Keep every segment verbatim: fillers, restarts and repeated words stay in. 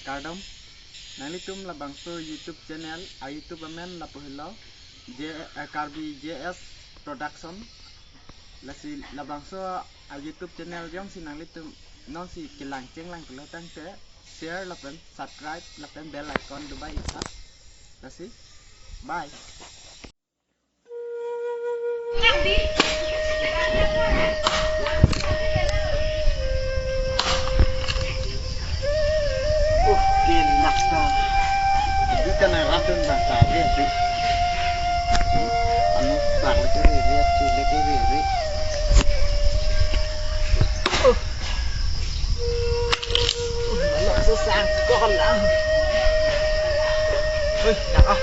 Kardom, nanglitum labangso YouTube channel, a YouTube amen lapu helo, J, eh, Karbi J S Production. Lasi labangso a YouTube channel jongsi nanglitum nonsi kelang chenglang pulo tangte share lapen subscribe lapen bell icon dubai isa. Lasi, bye. Uh, enak dah. Ini kan ratun dah tadi, sih. Anu, bang lagi riri, aci lagi riri. Uh. Malok susang kolang. Wih, dah ah.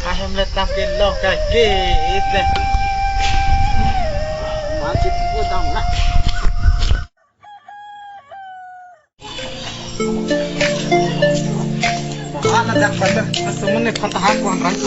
Ahem letam ke long kai ke itle. Masih putang lah. Wah, na dak balik. Semua ni patah aku angkat.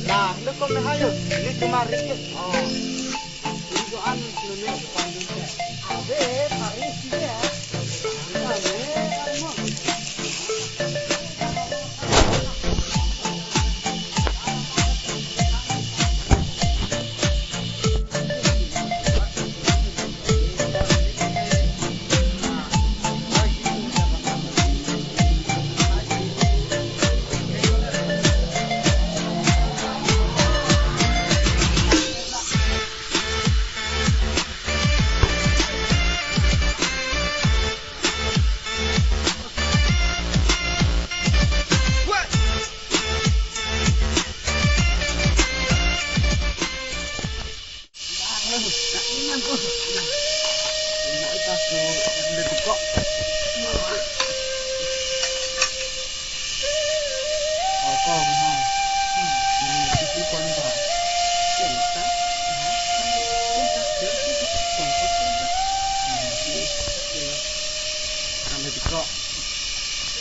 Lah, lu kau mehayus, ini cuma ringgit. Oh. Ini doan, lu ni, pandun ke. Abe, hari sih ya. Abe, anu.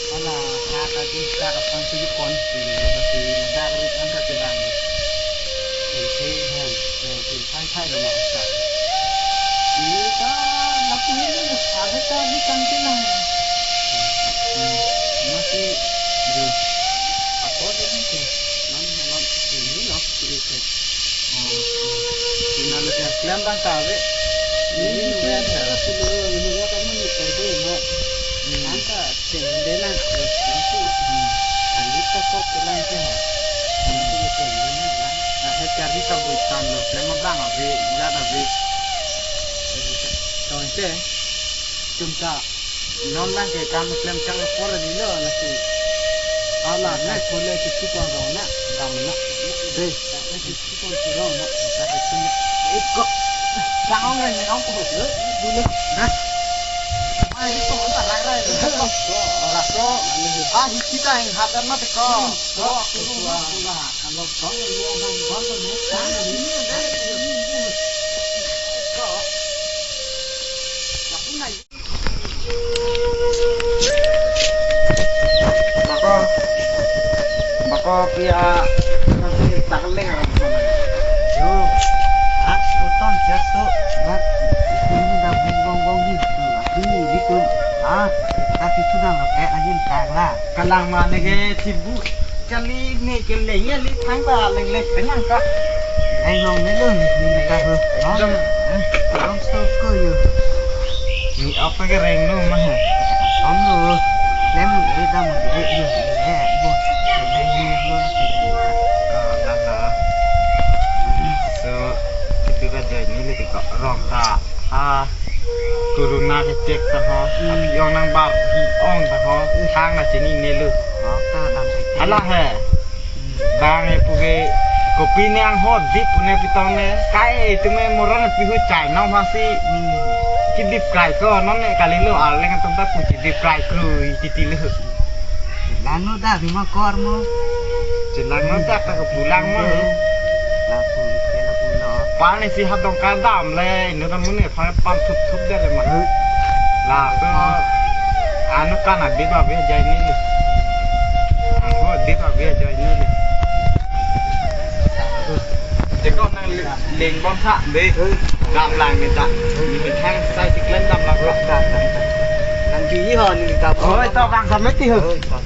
Ala ha ta di ta ka pang si kon si, basi dak rit ang ka kilang. Isi hon, isi thai thai lo ma sa. Ini ta lapu ini, ada ta di kan kilang. Masih di apa tadi tu? Nam nam ini lo, ini tu. Oh, ini lo, klem bang ta ave. Ini lo, ini lo, ini lo, kamu ni, ini lo. Angka Sing dena, nanti, hmm, andi ta kok kelang ke. Nanti itu dena, ya. Nah, saya cari kabuitan lo, saya mau bilang abi, ya abi. Tonte, cuma non lang ke kam klem chang por ni lo, nanti. Ala, na kole ke tu kong rong na, bang na. Deh. Ikok. Sang ong reng ong ko dulu. Nah. Ai, ikok, tak rai rai. Ikok. Ora so. Ah, hiti ta hing hat ma te ko. Ko, ko, ko. Kalau kau ni orang bang ni. Ikok. Bako, bako pia nanti tak leng arap sana. Lang mane ke thibu kali ne ke leng ya li thang ta leng leng penang ka. Leng long ne lo ni ka ho. Ekdom. Long so ko yo. Ni apa ke reng lo mah. Om lo. Lem e dam e yo. E bo. Leng ni lo. Ah, la la. So, itu ka jai ni le ka rong ta. Ah, corona ke tek ta ho. Hmm. Api ong nang bar hi ong ta ho. Thang na chini ne lo. Oh, ta dam se. Hala he. Hmm. Bang e pu ke kopi ne ang ho dip ne pitong ne. Kai tu me moran pi hu chai nong phasi. Hmm. Ki dip kai ko non ne kali lo aleng tum ta pu ki dip kai krui titi lo. Lang no dak ma kor mo. Chelang no dak ta ke pulang mo. La pu ke la pu lo. Pani si hat dong ka dam le, ino ta mune phan pan thup thup de le ma. Hmm. La to anu kan a dip ave jai ni. Ang ho dip ave jai ni. Te ko nang le- Leng bom tha be. Dam lang ni ta. Ni methang sai ti klem dam lang ko. Nang ji ho ni ta. Oi, to bang sameti ho. Oi, to.